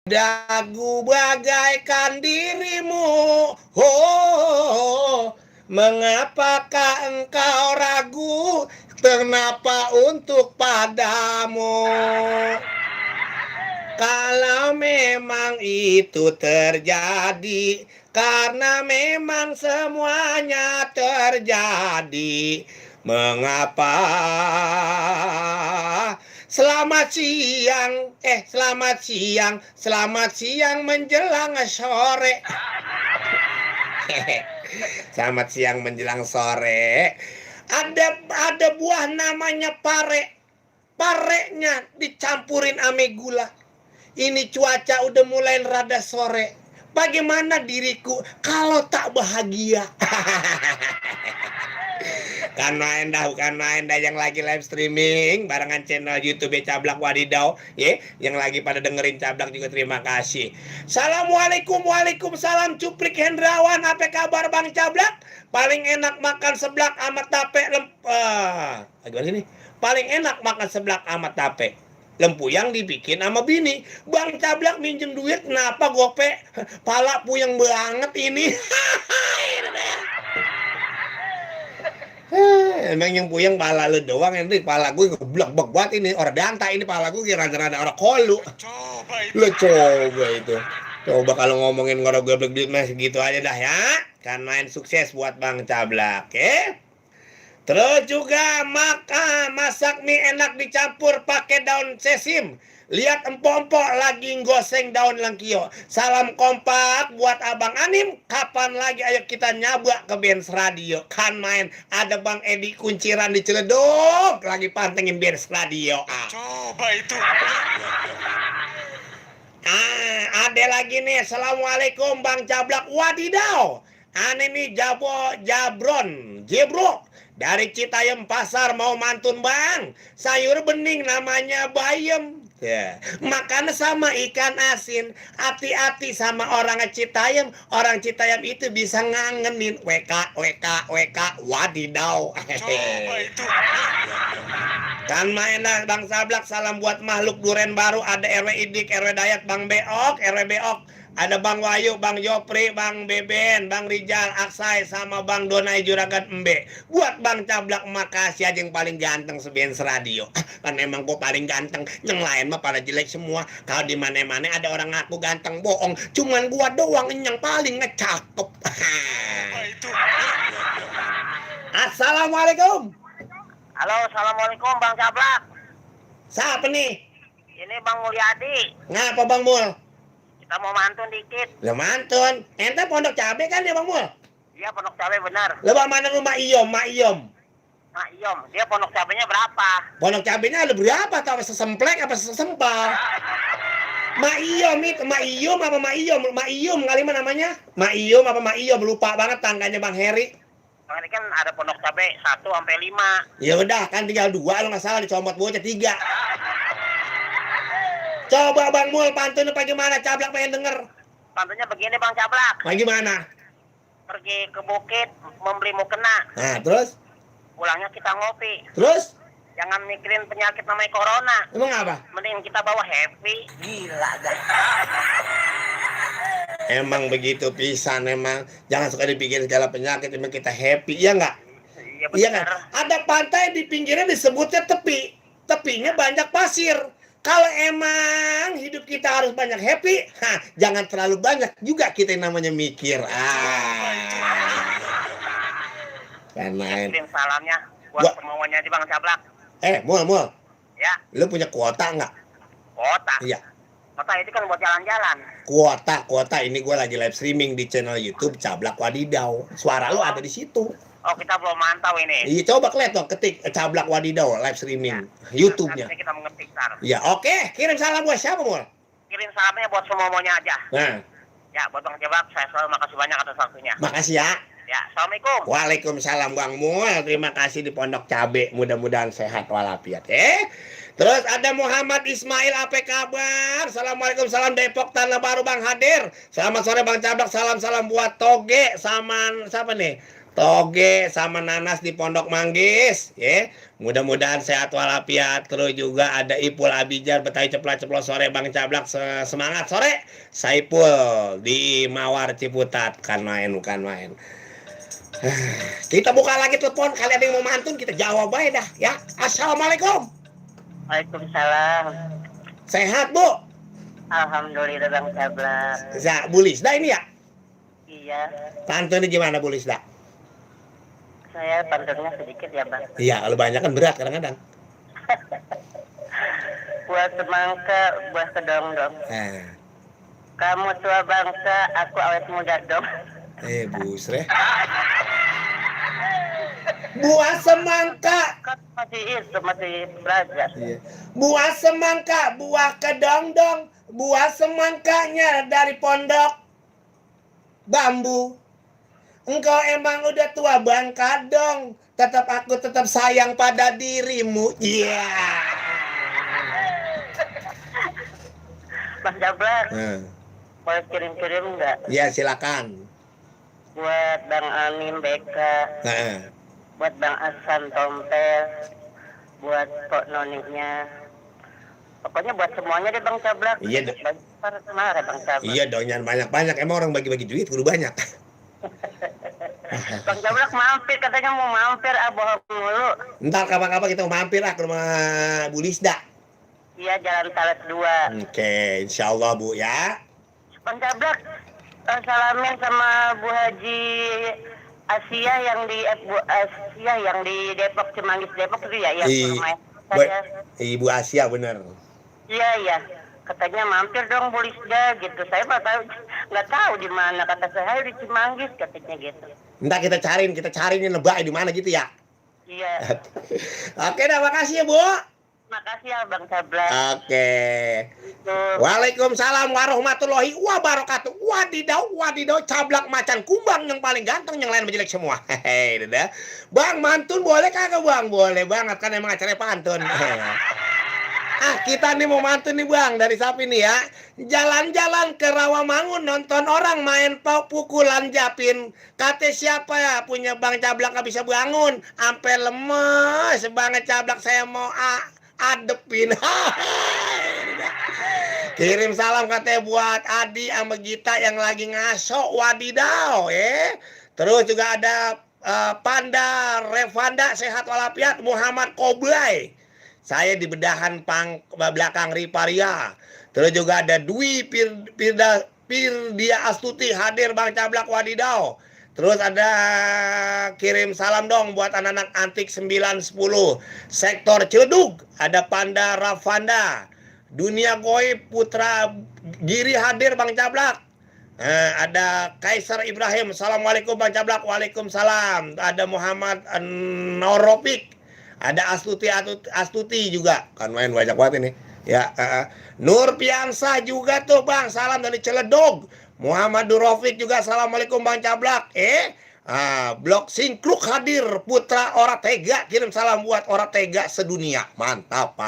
Dagu bagaikan dirimu, oh, mengapakah engkau ragu? Kenapa untuk padamu? Kalau memang itu terjadi, karena memang semuanya terjadi. Mengapa? Selamat siang menjelang sore. Selamat siang menjelang sore. Ada buah namanya pare. Parenya dicampurin ame gula. Ini cuaca udah mulai rada sore. Bagaimana diriku kalau tak bahagia? Bukan main dah yang lagi live streaming barengan channel YouTube Cablak Wadidau, ya. Yang lagi pada dengerin Cablak juga terima kasih. Assalamualaikum, waalaikumsalam. Cuplik Hendrawan, apa kabar Bang Cablak? Paling enak makan seblak amat tape gimana sini? Paling enak makan seblak amat tape. Lempuyang dibikin sama bini. Bang Cablak minjem duit, kenapa gope? Pala puyeng banget ini. Emang yang puyeng pala lu doang, ini pala gue geblek banget ini. Orang danta ini pala gue kira-kira orang kolu. Lu coba itu. Coba kalau ngomongin ngorok geblek duit mah segitu aja dah ya. Kan main sukses buat Bang Cablak, ya. Terus juga masak mie enak dicampur pakai daun sesim. Lihat empok-empok lagi goseng daun langkio. Salam kompak buat Abang Anim. Kapan lagi ayo kita nyabak ke Benz Radio. Kan main ada Bang Edi Kunciran di Ciledug lagi pantengin Benz Radio. Coba itu. Ada lagi nih. Assalamualaikum Bang Cablak Wadidau. Ane nih Jebro dari Citayam Pasar mau mantun Bang. Sayur bening namanya bayam. Ya, makan sama ikan asin. Hati-hati sama orang Citayam. Orang Citayam itu bisa ngangenin. WK Wadidau. Coba itu. Kan main lah Bang Cablak. Salam buat makhluk Duren Baru. Ada RW Idik, RW Dayat, Bang Beok, RW Beok. Ada Bang Wayu, Bang Jopri, Bang Beben, Bang Rijal, Aksai, sama Bang Donai Juragan Embe. Buat Bang Cablak, makasih aja yang paling ganteng Benz Radio. Kan emang gue paling ganteng, yang lain mah pada jelek semua. Kalau di mana-mana ada orang ngaku ganteng bohong, cuman gua doang yang paling ngecakep. Assalamualaikum. Halo, assalamualaikum Bang Cablak. Siapa nih? Ini Bang Mulyadi. Ngapa Bang Mul? Kita mau mantun dikit. Lah mantun. Ente Pondok Cabe kan ya Bang Mul? Dia Pondok Cabe benar. Lah mana rumah Iyom, Mak Iyom? Mak Iyom, dia Pondok Cabenya berapa? Pondok Cabenya ada berapa? Tahu sesemplek apa sesempal? Mak Iyom itu, Mak Iyom apa Mak Iyom? Mak Iyom kali mana namanya? Mak Iyom apa Mak Iyom? Lupa banget tangganya Bang Heri. Bang ini kan ada Pondok Cabe 1 sampai 5. Ya udah, kan tinggal 2 lo nggak salah, dicomot bocah 3. Coba Bang Mul pantunnya bagaimana? Cablak pengen denger. Pantunnya begini Bang Cablak. Bagaimana? Pergi ke bukit membeli mukena. Nah, terus? Pulangnya kita ngopi. Terus? Jangan mikirin penyakit namanya corona. Emang apa? Mending kita bawa happy. Gila dah. Emang begitu pisan emang. Jangan suka dipikirin segala penyakit, emang kita happy, iya nggak? Iya nggak? Ada pantai di pinggirnya disebutnya tepi. Tepinya banyak pasir. Kalau emang hidup kita harus banyak happy, jangan terlalu banyak juga kita yang namanya mikir. Kan main. Kirim salamnya buat semuanya aja Bang Cablak. Mul. Ya. Lu punya kuota nggak? Kuota. Iya. Kuota itu kan buat jalan-jalan. Kuota ini gue lagi live streaming di channel YouTube Cablak Wadidau. Suara lu ada di situ. Oh, kita belum mantau ini. Iya, coba kalian dong ketik Cablak Wadidau live streaming YouTube-nya. Nanti kita mengetik tar. Ya, oke. Kirim salam buat siapa, Mul? Kirim salamnya buat semuanya aja. Nah, Ya, buat Bang Cablak, saya selalu makasih banyak atas waktunya. makasih ya. Ya, assalamualaikum. Waalaikumsalam Bang Mul. Terima kasih di Pondok Cabe. Mudah-mudahan sehat walafiat. Terus ada Muhammad Ismail, apa kabar? Assalamualaikum, salam Depok Tanah Baru Bang hadir. Selamat sore Bang Cablak, salam buat Toge sama siapa nih? Toge sama Nanas di Pondok Manggis, ya. Mudah-mudahan sehat walafiat. Terus juga ada Ipul Abijar Betawi Ceplas sore Bang Cablak semangat sore. Saipul di Mawar Ciputat kan main. Kita buka lagi telepon, kali ada yang mau mantun kita jawab aja dah ya. Assalamualaikum. Waalaikumsalam. Sehat Bu? Alhamdulillah Bang Cablak. Bu Lisda ini ya? Iya, Pantunnya gimana Bu Lisda? saya pantunnya sedikit ya Bang. Iya, kalau banyak kan berat kadang-kadang. Buah semangka, buah kedong-dong. Eh, Kamu tua bangsa, aku awet muda dong. busre. Buah semangka. Kan masih belajar. Iya. Buah semangka, buah kedong-dong. Buah semangkanya dari pondok bambu. Engkau emang udah tua Bang Kadong. Aku tetap sayang pada dirimu. Iya. Bang Cablak, boleh kirim-kirim nggak? Ya silakan. Buat Bang Amin BK, buat Bang Hasan Tompel, buat Pok Noninya. Pokoknya buat semuanya deh Bang Cablak. Iya, deh. Kemarin Bang Cablak. Iya dong, jangan banyak-banyak. Emang orang bagi-bagi duit kudu banyak. Bang Cablak mampir, katanya mau mampir, bohong mulu. Ntar kapan-kapan kita mau mampir ke rumah Bu Lisda. Iya, Jalan Talas 2. Oke, insya Allah Bu ya. Bang Cablak, salamin sama Bu Haji Asia yang di Depok, Cimanggis Depok itu ya, yang rumah saya. Ibu Asia bener. Iya. Katanya mampir dong Bu Lisda gitu. Saya nggak tahu di mana, kata saya di Cimanggis katanya gitu. Ntar kita cariin lebay di mana gitu ya. Iya. Oke, dah makasih ya Bu. Makasih ya Bang Cablak. Oke. Waalaikumsalam warahmatullahi wabarakatuh. Wadidaw, Cablak macan kumbang yang paling ganteng, yang lain menjelek semua. Hehehe, dadah. Bang, mantun boleh kagak Bang? Boleh banget kan emang acaranya pantun. Kita nih mau mantun nih Bang, dari sapi nih ya. Jalan-jalan ke Rawamangun nonton orang main pukulan japin. Kata siapa ya punya Bang Cablak gak bisa bangun. Ampe lemes banget Cablak, saya mau adepin. Kirim salam katanya buat Adi sama Gita yang lagi ngaso. Wadidaw ya. Terus juga ada Panda Revanda sehat walafiat. Muhammad Koblai, saya di bedahan belakang Riparia. Terus juga ada Dwi Pirdia Astuti hadir Bang Cablak. Wadidaw. Terus ada kirim salam dong buat anak-anak antik 910 sektor Ciledug. Ada Panda Ravanda. Dunia Goib Putra Giri hadir Bang Cablak. Ada Kaisar Ibrahim. Assalamualaikum Bang Cablak. Waalaikumsalam. Ada Muhammad Norofik. Ada Astuti juga. Kan main banyak banget ini. Ya, Nur Piansa juga tuh Bang. Salam dari Ciledug. Muhammad Durofik juga. Assalamualaikum Bang Cablak. Blok Singkluk hadir. Putra Oratega. Kirim salam buat Oratega sedunia. Mantap.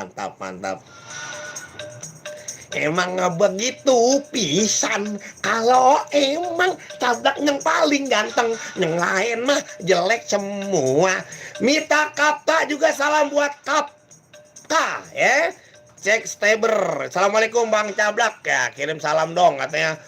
Emang begitu pisan. Kalau emang Cablak yang paling ganteng, yang lain mah jelek semua. Mita Kapta juga salam buat Kapta ya. Cek Steber. Assalamualaikum Bang Cablak. Ya kirim salam dong katanya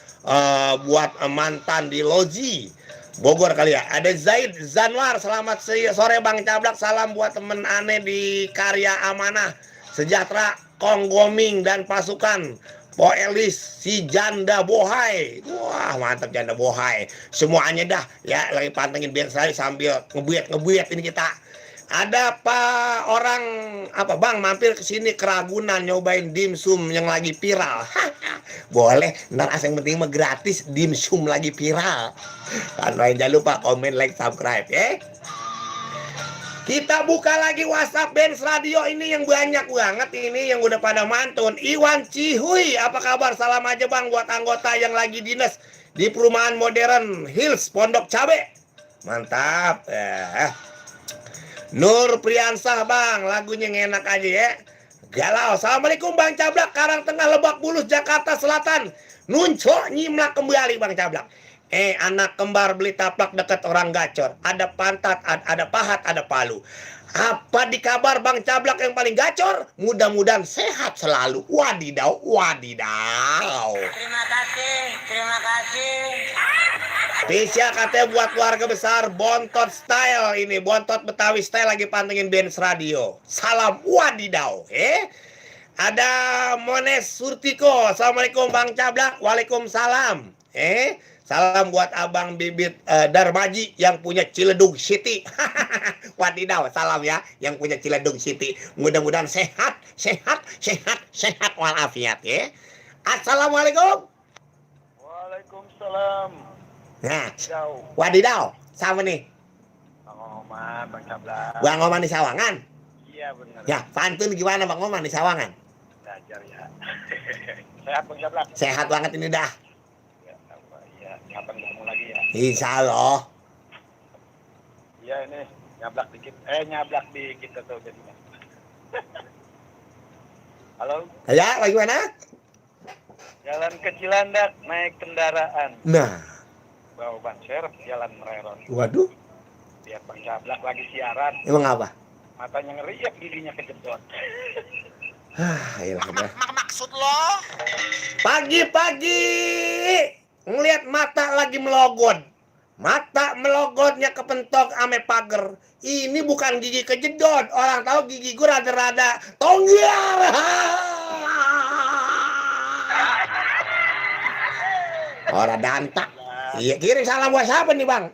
buat mantan di Loji Bogor kali ya. Ada Zaid Zanwar. Selamat sore Bang Cablak. Salam buat temen aneh di Karya Amanah Sejahtera Konggoming dan pasukan Po Elis si Janda Bohai. Wah mantap Janda Bohai. Semuanya dah ya lagi pantengin biar saya sambil ngebuet ini kita. Ada orang Bang mampir ke sini ke Ragunan nyobain dimsum yang lagi viral. Boleh, ntar yang penting mah gratis, dimsum lagi viral. Kan jangan lupa komen, like, subscribe ya. Kita buka lagi WhatsApp Benz Radio ini yang banyak banget ini yang udah pada mantun. Iwan Cihuy, apa kabar? Salam aja Bang buat anggota yang lagi dinas di perumahan modern Hills Pondok Cabe. Mantap. Nur Priyansah Bang, lagunya enak aja ya. Galau. Assalamualaikum Bang Cablak, Karang Tengah Lebak Bulus Jakarta Selatan. Nunco nyimlak kembali Bang Cablak. Anak kembar beli taplak dekat orang gacor. Ada pantat, ada pahat, ada palu. Apa di kabar Bang Cablak yang paling gacor? Mudah-mudahan sehat selalu. Wadidaw, wadidaw. Terima kasih, terima kasih. Spesial katanya buat keluarga besar Bontot Style ini. Bontot Betawi Style lagi pantengin Benz Radio. Salam wadidaw. Ada Mones Surtiko. Assalamualaikum Bang Cablak. Waalaikumsalam. Salam buat Abang Bibit Darmaji yang punya Ciledug City. Wadidaw, salam ya yang punya Ciledug City. Mudah-mudahan sehat, sehat, sehat, sehat walafiat ya. Assalamualaikum. Waalaikumsalam. Nah, wadidaw, sama nih. Bang Oman, Bang Cablak. Bang Oman di Sawangan. Iya benar. Ya, pantun gimana Bang Oman di Sawangan? Belajar ya. Sehat Bang Cablak. Sehat banget ini dah. Iya, kapan ketemu lagi ya? Insya Allah. Iya ini nyablak dikit atau jadinya. Halo, Ya, bagaimana? jalan ke Cilandak naik kendaraan. Nah, Bawa ban serep jalan mererot. waduh, Lihat Bang Cablak lagi siaran, emang apa? matanya ngeriak, giginya kejedot. Iyalah dah. Maksud lo? Pagi-pagi ngelihat mata lagi melogot. Mata melogotnya kepentok ame pager. Ini bukan gigi kejedot. Orang tahu gigi gue rada-rada tonggiar. Orang dantak. Iya, kirim salam buat siapa nih Bang?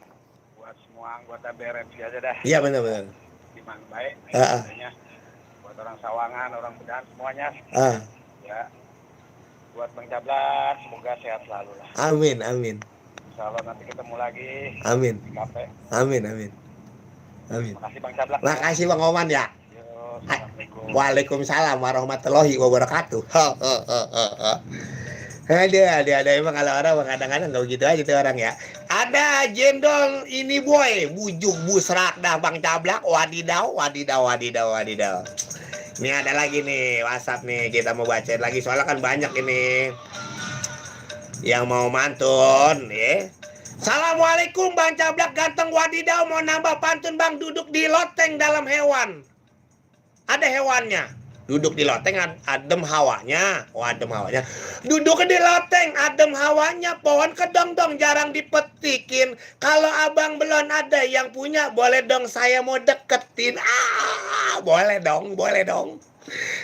Buat semua anggota BRMC aja dah. Iya benar-benar. Dimang baik. Heeh. Buat orang Sawangan, orang Bedan semuanya. Ya. Buat Bang Cablak, semoga sehat selalu lah. Amin, amin. Insya Allah nanti ketemu lagi Amin. di kafe. Amin, amin. Amin. Makasih Bang Cablak. Makasih Bang Oman ya. Yo, Assalamualaikum. Waalaikumsalam warahmatullahi wabarakatuh. Ada emang kalau orang kadang-kadang nggak begitu aja tuh orang ya. Ada jendol ini boy, bujuk busrak dah Bang Cablak. Wadidaw, wadidaw, wadidaw, wadidaw. Ini ada lagi nih WhatsApp nih, kita mau baca lagi soalnya kan banyak ini yang mau mantun ya. Assalamualaikum Bang Cablak ganteng wadidaw, mau nambah pantun Bang, duduk di loteng dalam hewan. Ada hewannya. Duduk di loteng adem hawanya. Oh, adem hawanya. Duduk di loteng adem hawanya. Pohon kedong-dong jarang dipetikin. Kalau abang belum ada yang punya, boleh dong saya mau deketin. Boleh dong, boleh dong.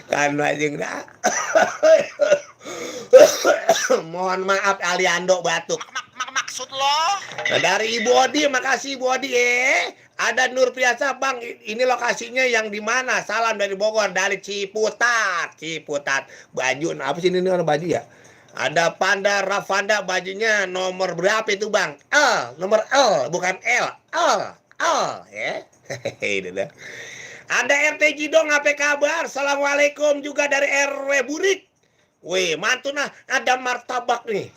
Kan lajeng dah. Mohon maaf Aliando batuk. Maksud lo? Nah, dari Ibu Odi, makasih Ibu Odi Ada Nur Priasa Bang, ini lokasinya yang di mana? Salam dari Bogor, dari Ciputat. Ciputat. Baju, apa sih ini orang baju ya? Ada Panda Rafanda, bajunya nomor berapa itu Bang? Nomor L, bukan L. Ya. Hehehe, dah. Ada RT Jidong, apa kabar? Assalamualaikum juga dari RW Burik. Wih, mantun ada martabak nih.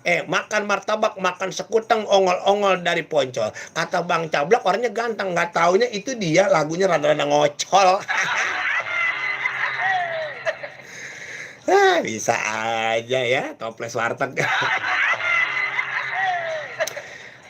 Makan martabak, makan sekuteng, ongol-ongol dari Poncol. Kata Bang Cablak orangnya ganteng, nggak taunya itu dia lagunya rada-rada ngocol. Bisa aja ya, toples warteg.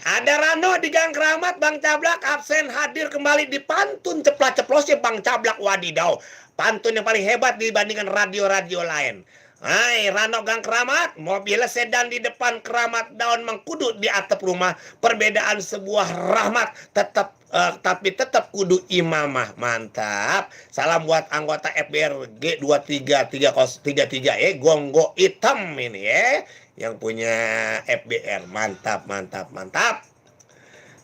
Ada Rano di Gang Keramat, Bang Cablak absen hadir kembali di pantun ceplas-ceplosnya Bang Cablak. Wadidaw, pantun yang paling hebat dibandingkan radio-radio lain. Hai Rano Gang Keramat, mobil sedan di depan keramat, daun mengkudu di atap rumah. Perbedaan sebuah rahmat, tapi tetap kudu imamah. Mantap. Salam buat anggota FBR G2333 Gonggo Hitam ini yang punya FBR. Mantap, mantap, mantap.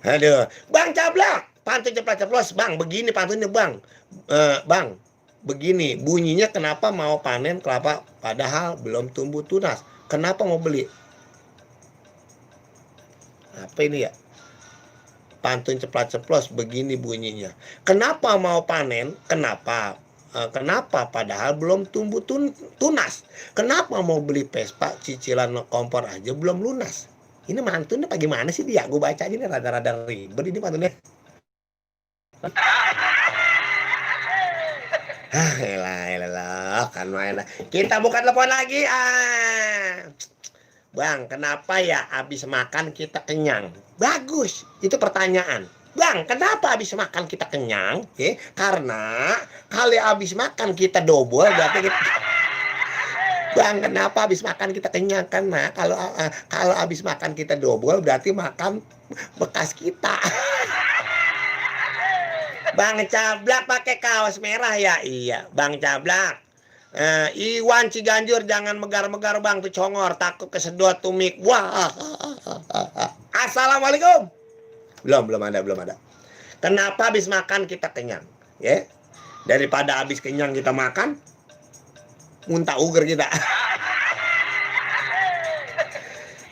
Aduh, Bang Cablak, pantun ceplos-ceplos Bang, begini pantunnya Bang. Bang, begini bunyinya, kenapa mau panen kelapa padahal belum tumbuh tunas? Kenapa mau beli? Apa ini ya? Pantun ceplas-ceplos begini bunyinya. Kenapa mau panen? Kenapa padahal belum tumbuh tunas? Kenapa mau beli Vespa cicilan kompor aja belum lunas? Ini mantunnya bagaimana sih dia? Gue baca ini rada-rada ribet ini pantunnya. Elah, kan main. Kita buka telepon lagi. Bang, kenapa ya habis makan kita kenyang? Bagus, itu pertanyaan. Bang, kenapa habis makan kita kenyang? Karena kalau habis makan kita double berarti kita... Bang, kenapa habis makan kita kenyang? Karena kalau habis makan kita double berarti makan bekas kita. Bang Cablak pakai kaos merah ya? Iya, Bang Cablak. Iwan Ciganjur, jangan megar-megar bang, tuh congor, takut kesedot tumik. Wah. Assalamualaikum. Belum ada. Kenapa habis makan kita kenyang? Ya, daripada habis kenyang kita makan, muntah uger kita.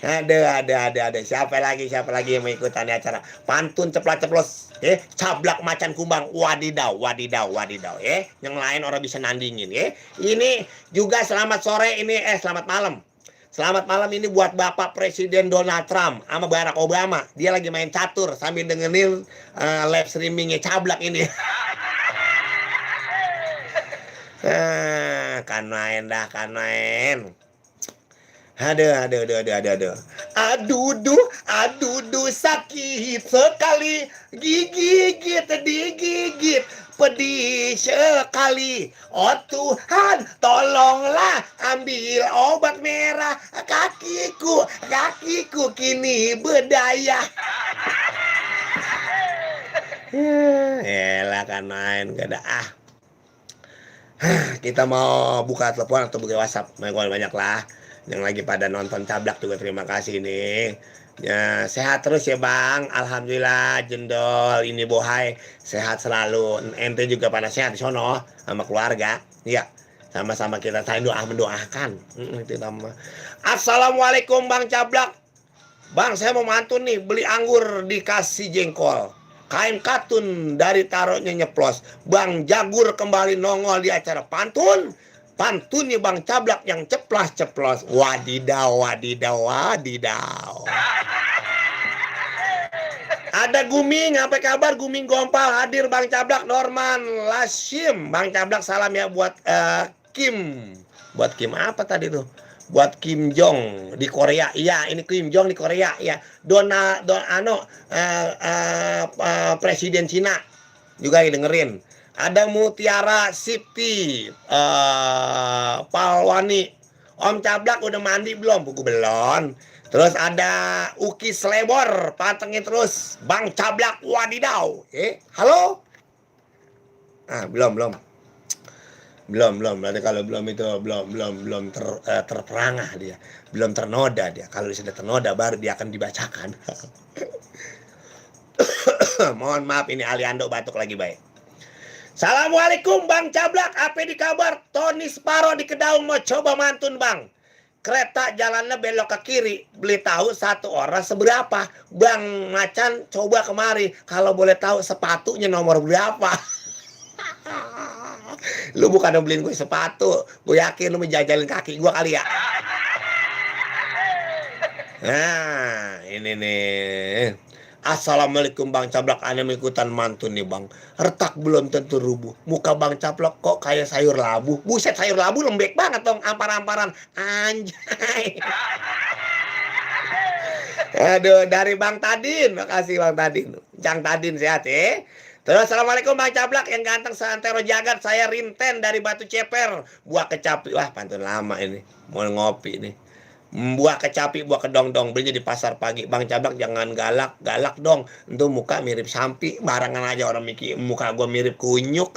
Ada. Siapa lagi yang mau ikutan di acara? Pantun ceplas-ceplos, cablak macan kumbang, wadidaw. Yang lain orang bisa nandingin, Ini juga selamat sore ini, selamat malam. Selamat malam ini buat Bapak Presiden Donald Trump sama Barack Obama. Dia lagi main catur sambil dengerin live streamingnya cablak ini. Kan main. Aduh, sakit sekali, digigit, pedih sekali. Oh Tuhan, tolonglah ambil obat merah kakiku kini berdaya. Elah kan main, gak ada Kita mau buka telepon atau buka WhatsApp, banyak lah. Yang lagi pada nonton cablak juga terima kasih nih. Ya, sehat terus ya bang, alhamdulillah. Jendol ini bohai sehat selalu. Ente juga pada sehat di sono sama keluarga. Iya, sama-sama kita saling mendoakan. Assalamualaikum bang Cablak. Bang, saya mau mantun nih, beli anggur dikasih jengkol, kain katun dari taruhnya nyeplos. Bang Jagur kembali nongol di acara Pantunnya Bang Cablak yang ceplas-ceplos. Wadidaw. Ada Guming, apa kabar Guming Gompal hadir Bang Cablak. Norman Lasim, Bang Cablak salam ya buat Kim. Buat Kim apa tadi tuh? Buat Kim Jong di Korea. Iya, ini Kim Jong di Korea ya. Presiden Cina juga dengerin. Ada Mutiara Sipti, Palwani. Om Cablak udah mandi belum? Buku belum. Terus ada Uki Slebor, pantengin terus Bang Cablak, wadidaw. Halo? Belum. Berarti kalau belum itu belum terperangah dia, belum ternoda dia. Kalau sudah ternoda baru dia akan dibacakan. Mohon maaf ini Aliando batuk lagi baik. Assalamualaikum Bang Cablak, apa di kabar? Tony Sparo di Kedaung mau coba mantun bang. Kereta jalannya belok ke kiri, beli tahu satu orang seberapa? Bang Macan coba kemari, kalau boleh tahu sepatunya nomor berapa? Lu bukan beliin gue sepatu, gue yakin lu menjajalin kaki gue kali ya. Nah ini nih. Assalamualaikum Bang Cablak, ane ikutan mantun nih bang. Retak belum tentu rubuh, muka Bang Cablak kok kayak sayur labu. Buset, sayur labu lembek banget dong, ampar-amparan. Anjay. Aduh, dari Bang Tadin, makasih Bang Tadin. Jang Tadin sehat ya. Terus assalamualaikum Bang Cablak yang ganteng seantero jagat. Saya Rinten dari Batu Ceper. Buah kecapi, wah pantun lama ini. Mau ngopi nih. Buah kecapi, buah kedong-dong, belinya di pasar pagi. Bang Cablak jangan galak dong. Itu muka mirip Sampi, barangan aja orang mikir muka gue mirip kunyuk.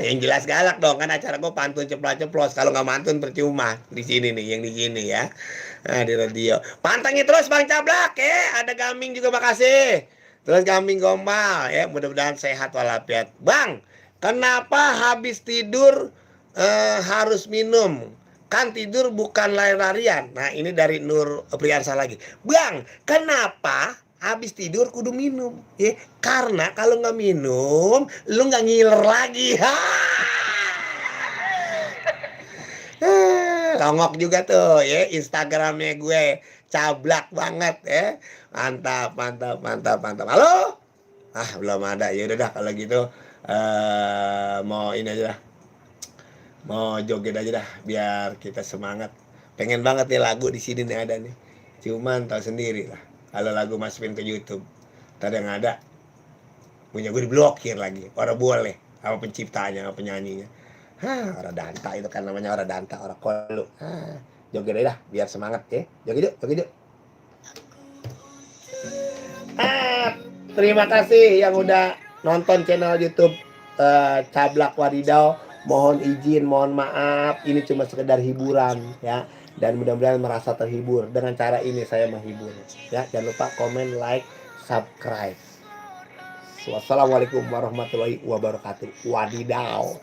Yang jelas galak dong, kan acara gue pantun ceplos-ceplos. Kalau nggak mantun percuma. Di sini nih, yang di sini ya. Di radio. Pantengin terus Bang Cablak ya. Ada Gaming juga makasih. Terus Gaming Gombal ya, mudah-mudahan sehat walafiat. Bang, kenapa habis tidur harus minum? Kan tidur bukan lari-larian. Nah ini dari Nur Priyansa lagi. Bang, kenapa habis tidur kudu minum? Karena kalau nggak minum, lu nggak ngiler lagi. Longok juga tuh ya Instagramnya gue. Cablak banget ya. Mantap. Halo? Belum ada. Ya udah dah kalau gitu mau ini aja. Mau joget aja dah biar kita semangat. Pengen banget nih lagu di sini nih ada nih. Cuman tahu sendiri lah. Kalau lagu masukin ke YouTube, tadi yang ada punya gue diblokir lagi. Orang boleh sama penciptanya, sama penyanyinya. Orang danta itu kan namanya orang danta, orang kolu. Joget aja dah biar semangat ya. Joget yuk, joget yuk. Terima kasih yang udah nonton channel YouTube Cablak Wadidau. Mohon izin, mohon maaf, ini cuma sekedar hiburan ya. Dan mudah-mudahan merasa terhibur. Dengan cara ini saya menghibur ya. Jangan lupa komen, like, subscribe. Wassalamualaikum warahmatullahi wabarakatuh. Wadidau.